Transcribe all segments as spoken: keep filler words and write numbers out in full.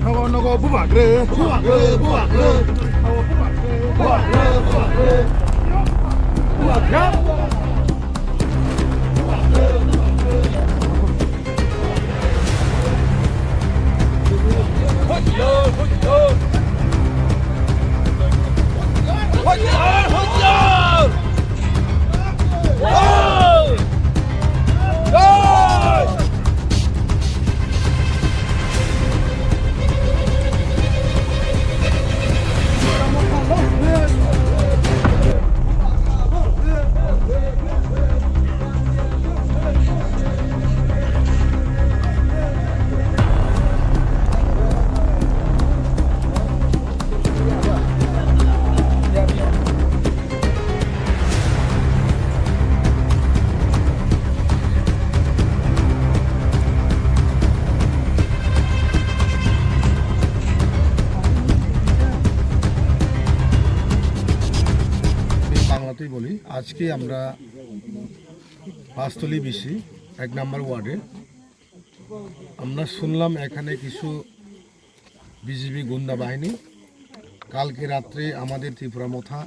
Nogo, nogo, bubak re, bubak re, bubak re. Nogo, bubak re, bubak re, bubak re. Bubak re. বাংলাতেই বলি। আজকে আমরা বাসতলী বিসি এক নম্বর ওয়ার্ডে, আমরা শুনলাম এখানে কিছু বিজিবি গুন্ডা বাহিনী কালকে রাত্রে আমাদের ত্রিপুরা মথা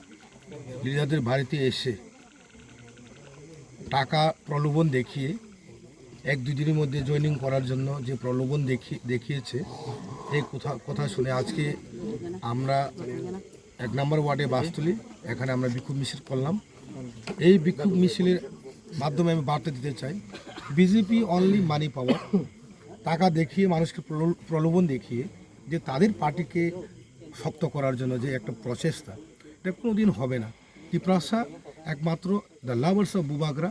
লিডারদের বাড়িতে এসে টাকা প্রলোভন দেখিয়ে এক দুই দিনের মধ্যে জয়েনিং করার জন্য যে প্রলোভন দেখি-, দেখিয়েছে, এই কথা, কথা শুনে আজকে আমরা এক নম্বর ওয়ার্ডে বাসতলী, এখানে আমরা বিক্ষোভ মিছিল করলাম। এই বিক্ষোভ মিছিলের মাধ্যমে আমি বার্তা দিতে চাই, বিজেপি অনলি মানি পাওয়ার, টাকা দেখিয়ে মানুষকে প্রলো-, প্রলোভন দেখিয়ে যে তাদের পার্টিকে শক্ত করার জন্য যে একটা প্রচেষ্টা, এটা কোনোদিন হবে না। তিপ্রাসা একমাত্র the lovers of Bubagra,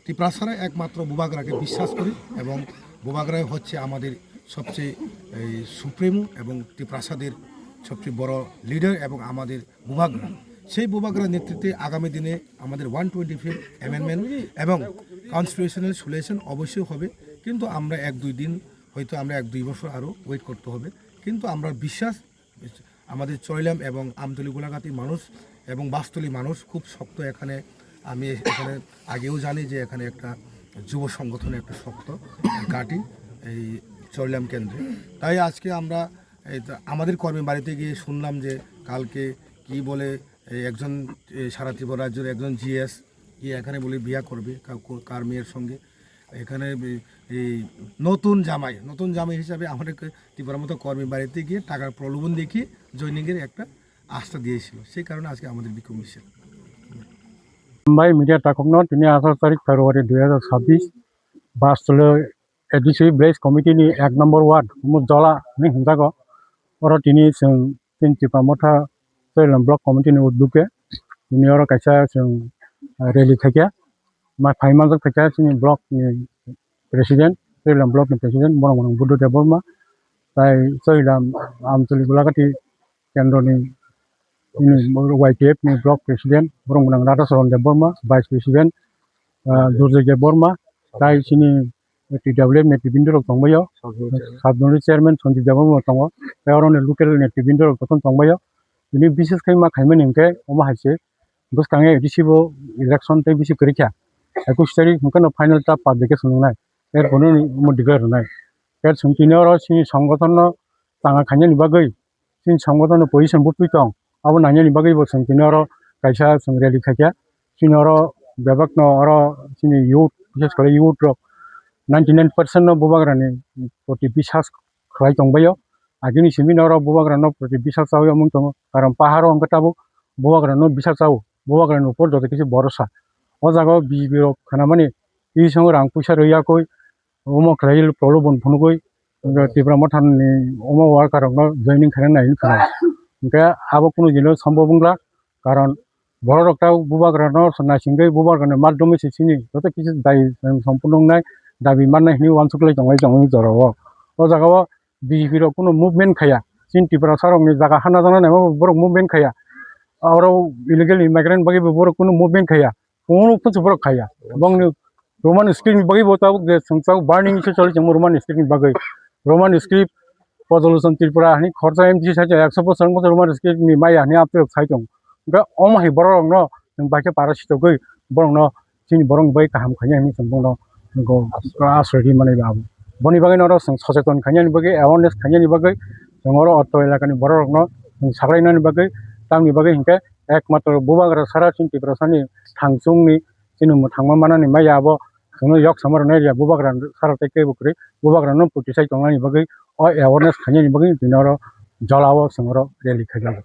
তিপ্রাসারা একমাত্র বুবাগ্রাকে বিশ্বাস করি এবং বুবাগ্রাই হচ্ছে আমাদের সবচেয়ে এই সুপ্রিমো এবং তিপ্রাসাদের সবচেয়ে বড় লিডার এবং আমাদের বুবাগ্রা। সেই বুবাগ্রার নেতৃত্বে আগামী দিনে আমাদের ওয়ান টোয়েন্টি ফিফথ অ্যামেন্ডমেন্ট এবং কনস্টিটিউশনাল সলিউশন অবশ্যই হবে, কিন্তু আমরা এক দুই দিন, হয়তো আমরা এক দুই বছর আরও ওয়েট করতে হবে, কিন্তু আমরা বিশ্বাস আমাদের চৈলাম এবং আমতলী গোলাঘাটি মানুষ এবং বাসতলী মানুষ খুব শক্ত। এখানে আমি এখানে আগেও জানি যে এখানে একটা যুব সংগঠন একটা শক্ত ঘাঁটি এই চৈলাম কেন্দ্রে। তাই আজকে আমরা এই তো আমাদের কর্মী বাড়িতে গিয়ে শুনলাম যে কালকে কি বলে এই একজন এই সারা ত্রিপুরা রাজ্যের একজন জিএস কি এখানে বলে বিয়া করবে কা-, কো-, কার মেয়ের সঙ্গে। এখানে এই, এই নতুন জামাই, নতুন জামাই হিসাবে আমাদেরকে ত্রিপুরা মথা কর্মী বাড়িতে গিয়ে টাকার প্রলোভন দেখিয়ে জয়েনিংয়ের একটা আস্থা দিয়েছিল, সেই কারণে আজকে আমাদের বিক্ষোভ মিছিল। Hambai media takhukno, tini atharo tarik February dui hazar sabbish, Bastolo A D C village committee ni ek number ward, Mujola hinwi hwnjago. Oro tini chwng chini Tipra Motha Chailam block committee ni uddoge tini oro kaisa chwng rally khaikha. Ma phai manjak khaikha chini block ni president, Chailam block ni president, borok mwnang Buddha Debbarma. Tai Chailam Amchali Gulagati kendro ni, ni Y T F ni block president, borok mwnang Radhacharan Debbarma, vice president, ah, Durjoy Debbarma, tai chini T W F ni netribindorok tongbaio, sub zonal chairman Sanjib Debbarma tongo, tai oro ni local netribindorok jotono tongbaio. Tini bises khe ma khaimani hinkhe omo hai se bwskango A D C bo election tei bisi kwrwi kha. Ekush tarik hwnkhe no final ta publication wngnai. Er phuru ni omo declare rwnai. Er chwng tini oro chini songothono tanga khainani bagwi chini songothono position butwi tong. Abo nainani bagwi bo chwng tini oro kaisa chwng rally khaikha. Chini oro bebakno oro chini youth, bises kore youth rok ninety nine percent no bubagrani proti bisas khlai tongbaio. Agini simi norok bubagrano proti bisas chaui omwng tongo. Karon paharo hwnkhe tabuk bubagrano bisas chao. Bubagrani upor joto kisi borosa. O jaga o B J P rok khanamani twi songo rang puisa rwi yakui omo khlai prolobon phunugui Tipra Mothani omo worker rokno joining khaina nai khna. Hwnkhe abo kunu jino sombob wngla, karon borok rok ta bubagrano naisingwi bubagrani madhyome se chini joto kisi dai sompurno wngnai dabi mannai hinwi uansuk lai tonglai tongo jorao. O jaga o B J P rok kunu movement khaiya. Chini Tiprasa rokni jaga hana jana naima borok movement khaiya. Oro illegal immigrant bagwi bo borok kunu movement khaiya. Kunu kuchu borok khaiya. Bongni Roman script ni bagwi bo tabuk je chwng tabuk burning se choli chwng Roman script ni bagwi. Roman script Pojoluson Tripura hani khorsa M D C sa ekso bosor wngkha Roman script ni maya hani apni rok sai tong. Ga omo hai borok rok no chwng bai khe para sitogwi borok no chini borok bai kaham khainai hinwi chwng bono asroi ri mani abo. Boni bagwi norok chwng socheton khainani bagwi, awareness khainani bagwi chwng oro otro elakani bororokno chwng saklainani bagwi, tamni bagwi hinkhe ekmatro bubagra sara chini Tiprasani thangchungni chini mwthangma manani maya abo chwngno yok sama rwnai ya bubagra sara tei kebo kwrwi bubagrano putisai tongnani bagwi o awareness khainani bagwi tini oro jolao chwng oro rally khaijago.